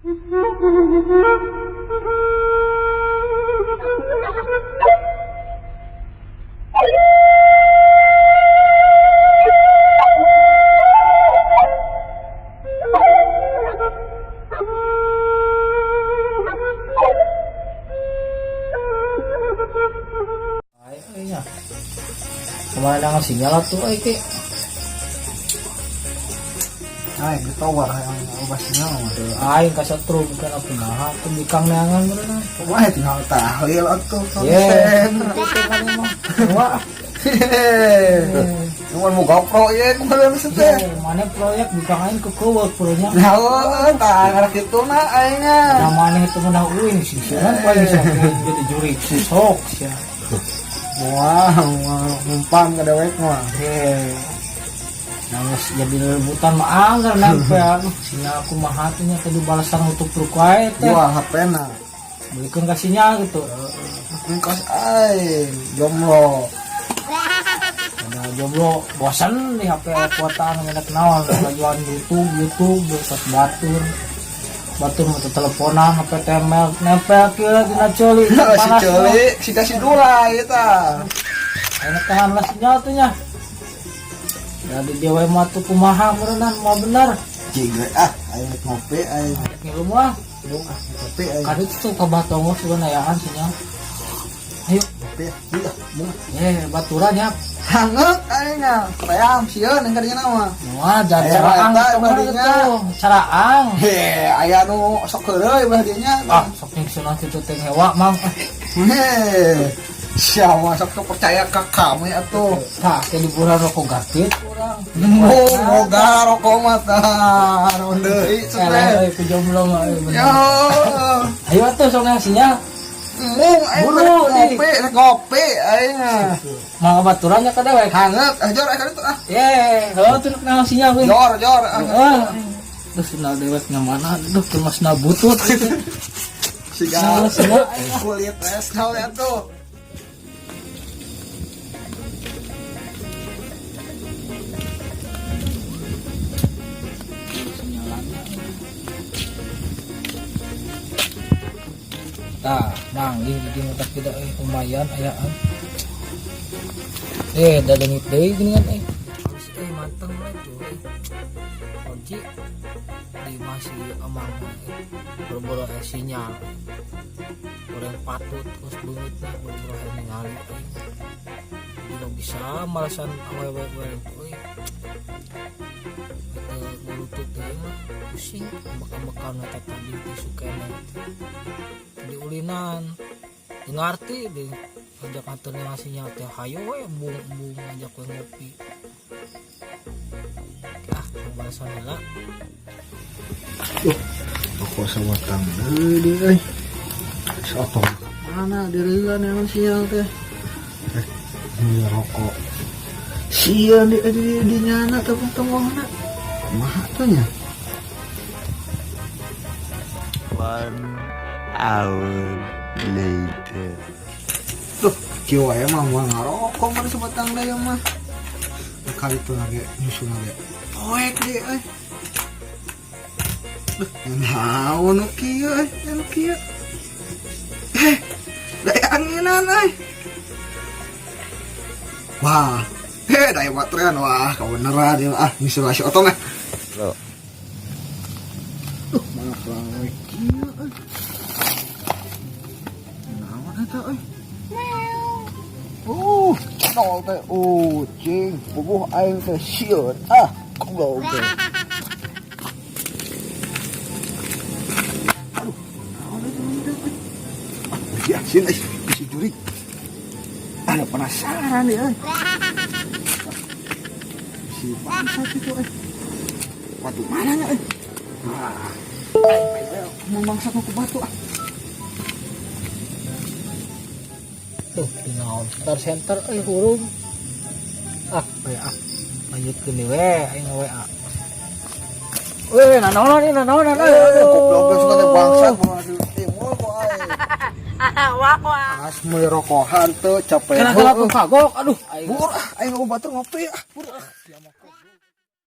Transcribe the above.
Ay, ay nya. Kumain ang sinyal atuh ay ki. Ay, getawa yang ubah sinyal mah. Aing kasatrum kan aku naha tuh bikang neangan meureun. Wah, tinggal tahlil atuh. Ye, wah. Cuman mau GoPro ya, kumaha maksud teh? Mana proyek bikang aing kekeuweuk pronya. Nah, tah ngarah kitu na aing. Nah, maneh itu menah uing sisiran paling jadi juri sok sia. Wah, umpan ka dewek mah. Nangis jadi rebutan mah anggar nempel. Sinyal aku mah hatinya tadi balasan untuk truk wae teh. Wah, HP na. Belikeun ka sinyal gitu. Engkos aing jomblo. Ada jomblo bosan di HP kuotaan ngedak naon lajuan YouTube YouTube besok batur. Batur mah teleponan HP temel nempel kieu dina ceuli. Si ceuli, si kasih dula ieu tah. Ayeuna tahan lah sinyal teh nya. Jadi dia wae mah tuh kumaha meureunnan mau bener. Cing ah, aing ngopi aing. Ngilu mah. Bung ah, ngopi aing. Kadu tuh ka Batongos juga nayaan sinyal. Ayo, Ngopi ah, bung. Baturan ya. Hangat aing ah, ream sieun yang kadinya mah. Wah, jangan caraang gitu. Caraang. Heh, aya nu sok heureuy belah dinya. Ah, sok nyingsunan kitu teh hewa, Mang. Heh. Siapa sok sok percaya ka kami atuh. Tah, teh liburan rokok gatit urang. Oh, boga rokok mah tah, naon deui Eleh euy ku jomblo mah euy bener. Yo. Ayo atuh sok yang sinyal. Mung aing ngopi, ngopi aing. Mang baturan nya ka dewek. Hangat, ah jor aing itu ah. Ye, heuh tuh naon sinyal euy. Jor, jor. Terus sinyal dewek nya mana? Duh, kemasna butut. Siga kulit es naon atuh. Tah, manggih jadi mutak tidak lumayan ayaan. Da leungit deui geuningan Halus manteng we tuh. Kunci di masih emang boro-boro sinyal. Goreng patut terus beungeutna boro-boro hayang ningali Jadi bisa malasan awewe goreng tuh euy. Ngurutut deui mah pusing ambek-ambekan eta tadi tisu keneh. Diulinan teu ngarti deh ajak anternya ngasihnya teh hayo we embung-embung ajak we ngopi. Ah, balasan heula. Duh, aku sawatang deui deui euy. Sotong mana direuan yang sial teh. Ini rokok. Sieun di nyana teh tonggohna. Kumaha tuh nya? 1 hour later. Duh, kieu wae mah moal ngarokok mah sebatang deui mah. Kali itu lagi nyusul lagi. Poek deui euy. Duh, naon nu kieu euy, nu kieu. Daya anginan euy. Wah, daya baterai wah, kebeneran ieu ah, nyusul si Otong ah. Lo. Duh, mana lawe kieu euy. Naon eta euy? Nol teh, cing, puguh aing teh sieun. Ah, goblok teh. Aduh, naon eta euy? Ah, ya sieun euy, si jurig. Ada penasaran ya euy. Si bangsat itu euy. Waduh, mana nya euy? Ah, mau bangsat mau ke batu ah. Tuh, di naon star center euy hurung. Ah, we ah. Lanjutkeun deui we aing WA. Weh, nanaonan ieu nanaonan euy. Goblok geus teh bangsat mau timur ku aing. Wah, wah. As meuli rokokan teu capek. Kena kena kagok aduh. Bur ah, aing ku batur ngopi ah. Bur ah.